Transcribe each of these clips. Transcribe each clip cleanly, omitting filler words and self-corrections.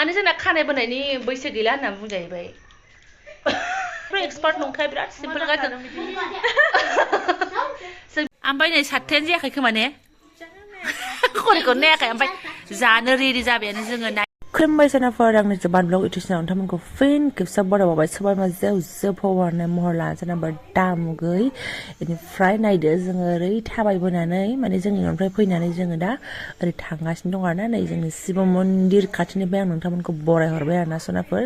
माने जोंना खानाय बोनायनि बैसो गैला होनना बुंजाहैबाय एक्सपार्ट नंखाय बिराद सिम्पल गाजों ओमफ्राय नै सातथायानो जायाखै खोमा ने खरिखौनो नायाखै ओमफ्राय जानो रेडि जाबायानो जोङो खुलुमबाय सोनाफोर आंनि जोबान ब्लग इउटिउबआव नोंथांमोनखौ फिन खेबसे बरायबावबाय सोरबा मा जेव हरनाय महर लाना सोरनाबा दामुगै बेनिफ्राय नायदो जोङो ओरै थाबायबोनानै माने जोंनि न'निफ्राय फैनानै जोङो दा ओरै थांगासिनो दं आरोना नै जोंनि शिव मन्दिर खाथिनिफ्राय आं नोंथांमोनखौ बरायहरबाय आरोना सोनाफोर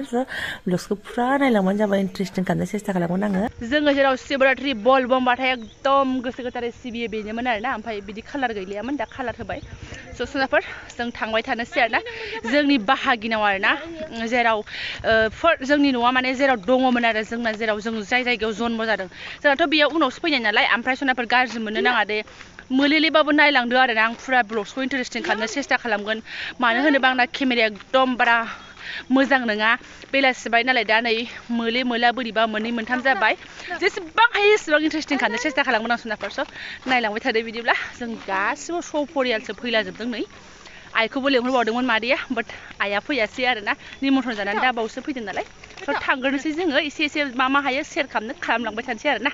ब्लग्सखौ फुरा नायलांबानो जाबाय इन्टारेस्टिं खालामनो सेस्था खालामगोन आङो जोङो जेराव शिवरात्रि बल बमबाथाय एकदम गोसो गोथारै सिबियो बेनोमोन आरोना ओमफ्राय बिदि कालार गैलियामोन दा कालार होबाय स' सोनाफोर जों थांबाय थानोसै आरोना जोंनि बाहागिनाव आरोना जेराव जोंनि न'आ माने जेराव दङमोन आरो जोंना जेराव जों जाय जायगायाव जन्म जादों जोंनाथ' बेयाव उनावसो फैनाय नालाय ओमफ्राय सोनाफोर गाज्रि मोननो नाङा दे मोलेलेबाबो नायलांदो आरोना आं फुरा ब्लग्सखौ इन्टारेस्टिं खालामनो सेस्था खालामगोन मानो होनोबा आंना केमेराया एकदम बारा मोजां नङा बेलासिबाय नालाय दा नै मोले मोला बोरैबा मोननै मोनथाम जाबाय जेसेबां हायो एसेबां इन्टारेस्टिं खालामनो सेस्था खालामगोन आं सोनाफोर स' नायलांबाय थादो बिदिब्ला जों गासिबो सपरियालसो फैलाजोबदों नै आइखौबो लेंहरबावदोंमोन मादैया बाट आइया फैयासै आरोना निमन्थ्रन जानानै दा बावसो फैदों नालाय स' थांग्रोनोसै जोङो एसे मा हायो सेयार खालामलांबाय थानोसै आरोना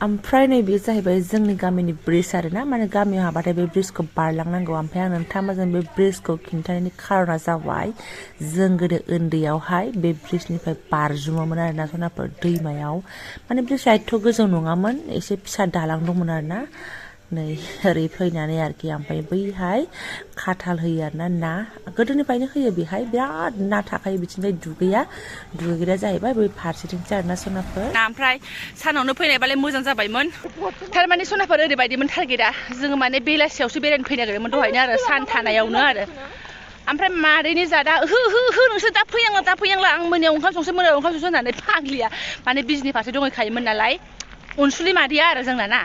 ओमफ्राय नै बेयो जाहैबाय जोंनि गामिनि ब्रिज आरोना माने गामियाव हाबाथाय बे ब्रिजखौ बारलांनांगौ ओमफ्राय आं नोंथांमोनजों बे ब्रिजखौ खिन्थानायनि खारना जाबाय जों गोदो उन्दैयावहाय बे ब्रिजनिफ्राय बारजुमोमोन आरोना सोनाफोर दैमायाव माने ब्रिजआ एथ' गोजौ नङामोन एसे फिसा दालां दंमोन आरोना नै ओरै फैनानै आरोखि ओमफ्राय बैहाय खाथाल होयो आरोना ना गोदोनिफ्रायनो होयो बेहाय बिराद ना थाखायो बिथिंजाय दुगैग्राया जाहैबाय बै फारसेथिंसो आरोना सोनाफोर ओमफ्राय सानावनो फैनायबालाय मोजां जाबायमोन थारमाने सोनाफोर ओरैबायदिमोन टारगेटआ जोङो माने बेलासियावसो बेरायनो फैनो नागिरदोंमोन दहायनो आरो सान थानायावनो आरो ओमफ्राय मादैनि जादा हो नोंसोर दा फैनांला आं मोनायाव ओंखाम संसै होननानै फाग्लिया माने बिजनि फारसे दंहैखायोमोन नालाय अनसुलि मादैया आरो जोंना ना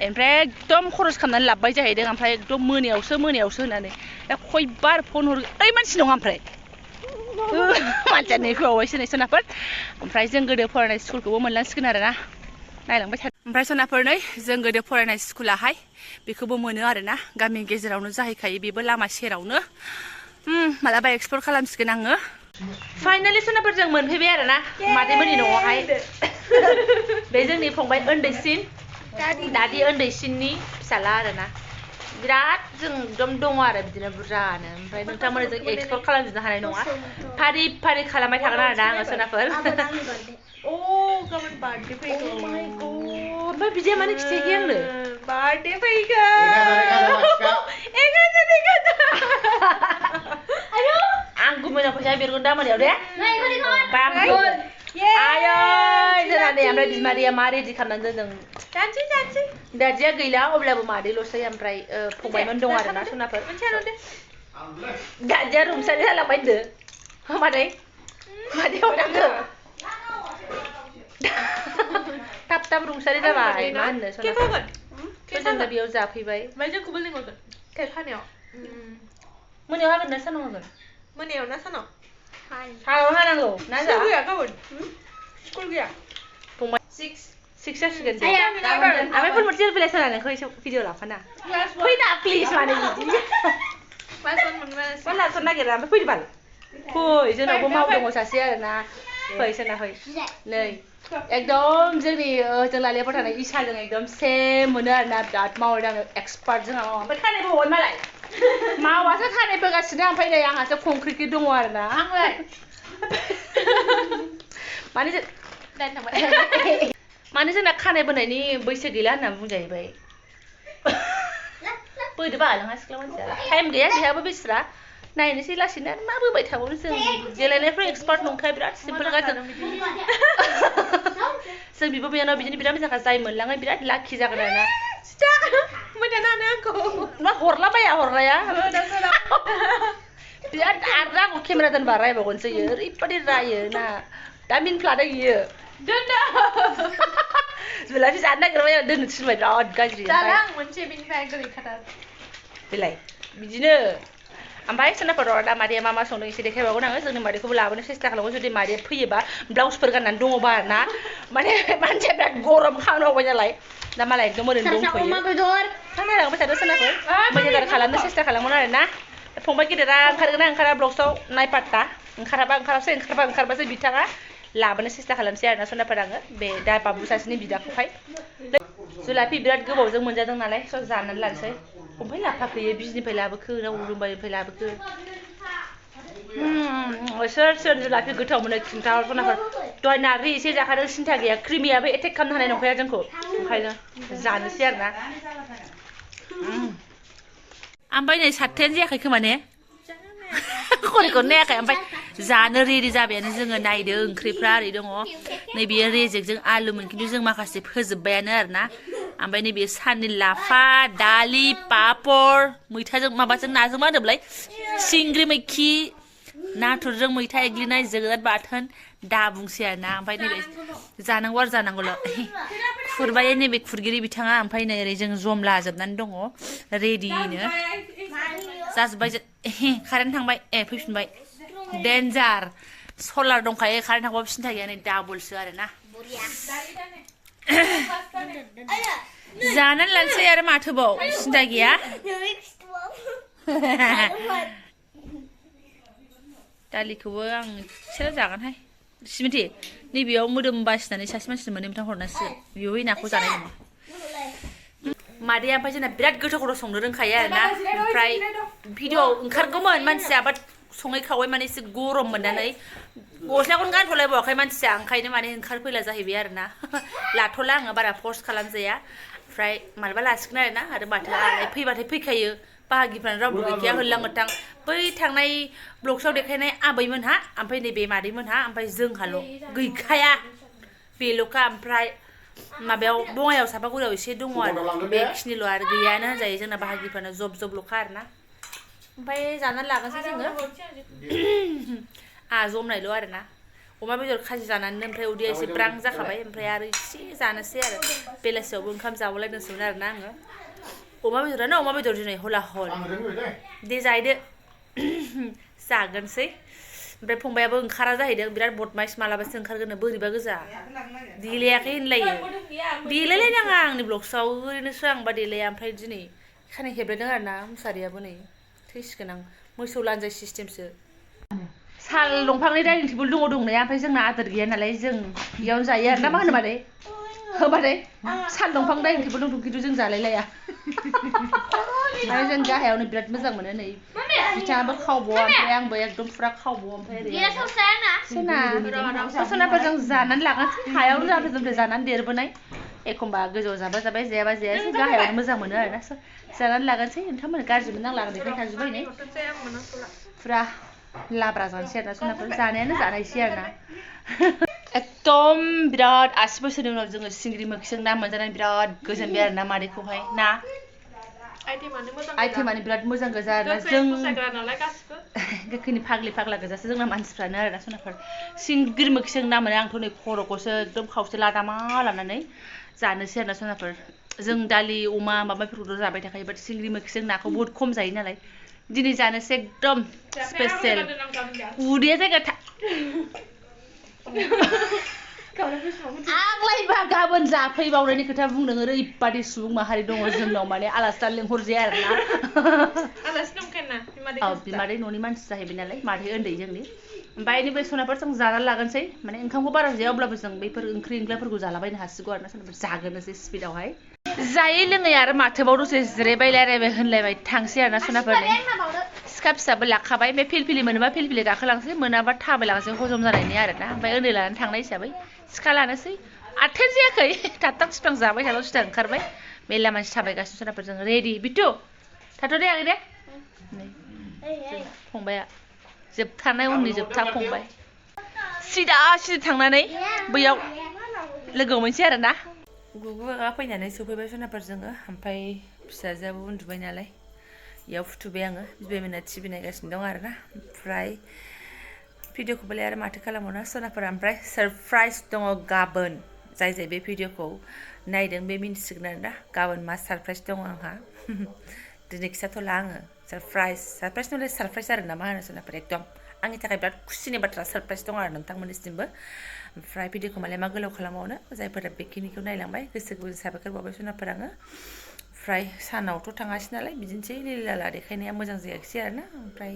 ओमफ्राय एकदम खरस खालामनानै लाबोबाय जाहैदों ओमफ्राय एकदम मोनायावसो होननानै दा खयबार फन हरो ओइ मानसि नङा ओमफ्राय मानसिया नै होबावबायसो नै सोनाफोर ओमफ्राय जों गोदो फरायनाय स्कुलखौबो मोनलांसिगोन आरोना नायलांबाय थादों ओमफ्राय सोनाफोर नै जों गोदो फरायनाय स्कुलाहाय बेखौबो मोनो आरोना गामि गेजेरावनो जाहैखायो बेबो लामा सेरावनो मालाबा एक्सप्लर खालामसिगोन आङो फाइनालि सोनाफोर जों मोनफैबाय आरोना मादैमोननि न'आवहाय बे जोंनि फंबाय उन्दैसिन दादि उन्दैसिननि फिसाला आरोना बिराद जों एकदम दङ आरो बिदिनो बुरजानो ओमफ्राय नोंथांमोननो जों एक्सप्लर खालामजोबनो हानाय नङा फारि खालामबाय थागोन आरोना आङो सोनाफोर गाबोन बार्थडे फैगौ ओमफ्राय बिदिया मानो खिथायाखै आंनो बार्थडे फैगौ आं गुमैनाव फैसा बिहरगोन दा मोनायाव दे आयै जोंना नै ओमफ्राय बिमादैया मा रेडि खालामनानै दोनदों जानोसै दादिया गैला अब्लाबो मादैल'सै ओमफ्राय फंबायमोन दं आरोना सोनाफोर दादिया रुंसारि जालांबाय होनदो मादै हरनांगौ थाब रुंसारि जाबाय मा होननो सोनाफोर जों दा बेयाव जाफैबाय ओमफ्राय जोंखौबो लिंहरगोन केक हानायाव मोनायाव हागोन ना सानाव हागोन मोनायाव ना सानाव हानांगौ ना जा स्कुल गैया फंबाय 6 जासिगोन दे ओमफ्राय फन मोनसे बेलाय साना नोंखौ एसे भिडिअ लाफाना फैना प्लिज माने बिदि क्लास नागिरा ओमफ्राय फैदो बाल फै जोंनावबो माव दङ सासे आरोना फै सोना फै नै एकदम जोंनि जों लालियाफोर थानाय इसाजों एकदम सेम मोनो आरोना बिराद मावो दाङो एक्सपार्ट जोंहा मावा ओमफ्राय खानाय बोबावबाय मालाय मावासो खानाय बोगासिनो ओमफ्राय नै आंहासो कंक्रिटि दङ आरोना आंलाय माने जोंना खानाय बोनायनि बैसो गैला होनना बुंजाहैबाय बोदो बाल नोंहा सिख्ला मानसिया टाइम गैया बेहाबो बेस्रा नायनोसै लासैनो मा बोबाय थाबावनो जों गेलेनायफ्राव एक्सपार्ट नंखाय बिराद सिम्पल गाजों जों बिब' बिनानाव बिदिनो बिराद मोजांखा जाय मोनलाङो बिराद लाखि जागोन आरोना आंखौ मा हरलाबाया हरनाया बिराद आरो आंखौ केमेरा दोनबा रायबावगोनसो इयो ओरैबादि रायो ना दा मिनफ्लादों इयो दोनदो जुलाफि जानो नागिरबाय दोननो थिनबाय बिराद गाज्रि जानो आं मोनसे बिनिफ्राय गोदैखाथार बेलाय बिदिनो ओमफ्राय सोनाफोर दा मादैया मा संदों एसे देखायबावगोन आङो जोंनि मादैखौबो लाबोनो सेस्था खालामगोन जुदि मादैया फैयोबा ब्लाउसफोर गाननानै दङबा आरोना माने मानसिया बिराद गरम खामावबाय नालाय दा मालाय एकदम ओरैनो दंथ'यो थांना लांबाय थादो सोनाफोर मोजां खालामनो सेस्था खालामगोन आरोना फंबाय गेदेरा ओंखारगोन ना ओंखारा ब्लगसआव नायपात्ता ओंखारबासो बिथाङा लाबोनो सेस्था खालामसै आरोना सनाफोर आङो बे दा बाबु सासेनि बिदाखौहाय जुलाफि बिराद गोबावजों मोनजादों नालाय स' जानानै लानोसै ओमफ्राय लाफाखैयो बिजनिफ्राय लाबोखो ना उरुमबारिनिफ्राय लाबोखो सोर जुलाफि गोथाव मोनो खिन्थाहर सनाफोर दहाय नारजि एसे जाखादों सिन्था गैया क्रिमियाबो एटेक खालामनो हानाय नंखाया जोंखौ ओंखायनो जानोसै आरोना ओमफ्राय नै सातथायानो जायाखै खोमा ने खरिखौनो नायाखै ओमफ्राय जानो रेडि जाबायानो जोङो नायदो ओंख्रिफ्रा ओरै दङ नैबेयो रेजेकजों आलुमोन खिन्थु जों माखासे फोजोब्बायानो आरोना ओमफ्राय नैबे साननि लाफा दालि पापर मैथाजों माबाजों नाजों मा होनोमोनलाय सिंग्रि मैखि नाथुरजों मैथा एग्लिनाय जोगोनार बाथोन दा बुंसै आरोना ओमफ्राय नैबे जानांगौ आरो जानांगौल' खुरबाय नैबे खुरगिरि बिथाङा ओमफ्राय नै ओरै जों जम लाजोबनानै दङ रेडिनो जाजोब्बाय कारेन्ट थांबाय फैफिनबाय डेन्जार सलार दंखायो कारेन्ट थांबाबो सिन्था गैया नै डाबलसो आरोना जानानै लानोसै आरो माथोबाव सिन्था गैया दालिखौबो आं एसेल' जागोनहाय सिमिथि नैबेयाव मोदोम बासिनानै सासे मानसिनो मोननै मोनथाम हरनांसो बेयाव नाखौ जानाय नङा मादैया ओमफ्राय जोंना बिराद गोथाव गोथाव संनो रोंखायो आरोना ओमफ्राय भिडिअ ओंखारगौमोन मानसिया बाट सङै खावै माने एसे गरम मोननानै गस्लाखौनो गानथ'लायबावाखै मानसिया ओंखायनो माने ओंखारफैला जाहैबाय आरोना लाथ'ला आङो बारा फर्स खालामजाया ओमफ्राय मालाबा लासिगोन आरोना आरो माथो आलाय फैबाथाय फैखायो बाहागिफ्रानो रावबो गैखाया होनलाङोथां बै थांनाय ब्लगसआव देखायनाय आबैमोनहा ओमफ्राय नैबे मादैमोनहा ओमफ्राय जोंहाल' गैखाया बेल'खा ओमफ्राय माबायाव बङाइयाव सापागुरियाव एसे दङ आरो बेखिनिल' आरो गैयानो होनजायो जोंना बाहागिफ्रानो जबल'खा आरोना ओमफ्राय जानानै लागोनसै जोङो जमनायल' आरोना अमा बेदर खाजि जानानै ओमफ्राय उदैया एसे ब्रां जाखाबाय ओमफ्राय आरो एसे जानोसै आरो बेलासियावबो ओंखाम जाबावलायदोंसोमोन आरोना आङो अमा बेदरानो अमा बेदर दिनै हला हल दे जाहैदो जागोनसै ओमफ्राय फंबायाबो ओंखारा जाहैदों बिराद बदमाइस मालाबासो ओंखारगोन बोरैबा गोजा देलायाखै होनलायो देलायलाय नाङा आंनि ब्लगसआव ओरैनोसो आंबा देलाया ओमफ्राय दिनै खानाय हेबलायदों आरोना मुसारियाबो नै थैसिगोन आं मोसौ लान्जाय सिस्टेमसो साल दंफांनि डाइनिं टेबोल दंनाया ओमफ्राय जोंना आदर गैया नालाय जों बेयावनो जायो आरोना मा होनो मादै होबाथाय साल दंफां डाइनिं टेबोल दं खिन्थु जों जालायलाया आरो जों गाहायावनो बिराद मोजां मोनो नै बिथाङाबो खावबाव ओमफ्राय आंबो एकदम फुरा खावबाव ओमफ्राय सनाफोर जों जानानै लागासै हायावनो जों जानानै देरबोनाय एखमबा गोजौआव जाबा जाबाय जायाबा जायासै गाहायावनो मोजां मोनो आरोना जानानै लागासै नोंथांमोन गाज्रि मोननांला आं देखाय खाजोब्बाय नै फुरा लाब्रा जानोसै आरोना सनाफोर जानायानो जानायसै आरोना एकदम बिराद 80 बोसोरनि उनाव जोङो सिंग्रि मोखिजों ना मोनजानानै बिराद गोजोनबाय आरोना मादैखौहाय ना आइटेमानो बिराद मोजां गोजा आरोना जों गोखैनि फाग्लि फाग्ला गोजासो जोंना मानसिफ्रानो आरोना सनाफोर सिंग्रि मोखिजों ना मोनो आंथ' नै खर'खौसो एकदम खावसे लादामा लानानै जानोसै आरोना सनाफोर जों दालि अमा माबाफोरखौथ' जाबाय थाखायो बाट सिंग्रि मोखिजों नाखौ बुहुत खम जायो नालाय दिनै जानोसै एकदम स्पेसियेल उदैया जायगा आंलायबा गाबोन जाफैबावनायनि खोथा बुंदों ओरैबादि सुबुं माहारि दङ जोंनाव माने आलासिया लेंहरजाया आरोना बिमादै न'नि मानसि जाहैबाय नालाय मादै उन्दै जोंनि ओमफ्राय बेनिफ्राय सनाफोर जों जानानै लागोनसै माने ओंखामखौ बारा जाया अब्लाबो जों बैफोर ओंख्रि ओंख्लाफोरखौ जालाबायनो हासिगौ आरोना सनाफोर जागोनोसै स्पिडआवहाय जायै लोङै आरो माथोबाव दसे जिरायबाय रायलायबाय होनलायबाय थांसै आरोना सनाफोर सिखा फिसाबो लाखाबाय बे फिलफिलि मोनोबा फिलफिलि गाखोलांसै मोनाबा थाबायलांसै हजम जानायनि आरोना ओमफ्राय उन्दै लानानै थांनाय हिसाबै सिखा लानोसै 8थायानो जायाखै थाबथाब थिफां जाबाय थाल' सिथा ओंखारबाय मेरला मानसि थाबायगासिनो सनाफोर जों रेडि बिथु थाथ' दे आगै दे फंबाया जोबथारनाय उननि जोबथा फंबाय सिदा थांनानै बैयाव लोगो मोनसै आरोना गुबुबा फैनानै सफैबाय सनाफोर जोङो ओमफ्राय फिसाजोआबो उन्दुबाय नालाय बेयाव फुथुबाय आङो बिबैमोना टिभि नायगासिनो दं आरोना ओमफ्राय भिडिअखौबालाय आरो माथो खालामबावनो सनाफोरा ओमफ्राय सारप्राइज दङ गाबोन जाय बे भिडिअखौ नायदों बे मिन्थिसिगोन आरोना गाबोन मा सारप्राइज दङ आंहा दिनै खिथाथ'ला आङो सारप्राइज नलाय सारप्राइज आरो ना मा होनो सनाफोर एकदम आंनि थाखाय बिराद खुसिनि बाथ्रा सारप्राइज दङ आरो नोंथांमोननिसिमबो ओमफ्राय भिडिअखौ मालाय मा गोलाव खालामबावनो जायफोरा बेखिनिखौ नायलांबाय गोसो गुदुं साबायखर बावबाय सनाफोर आङो ओमफ्राय सानावथ' थाङासै नालाय बिदिनोसै लिला देखायनाया मोजां जायाखिसै आरोना ओमफ्राय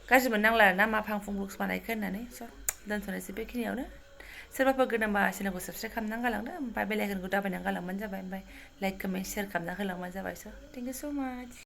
गाज्रि मोननांला आरोना मा फां फुं ब्लग्स बानायखो होननानै स' दोनथ'नोसै बेखिनियावनो सोरबाफोर गोनांबा चेनेलखौ साबसक्राइब खालामनानै गालांदो ओमफ्राय बेल आइकनखौ दाबायनानै गालांबानो जाबाय ओमफ्राय लाइक कमेन्ट शेयार खालामना होलांबानो जाबाय स' थेंक इउ स' माच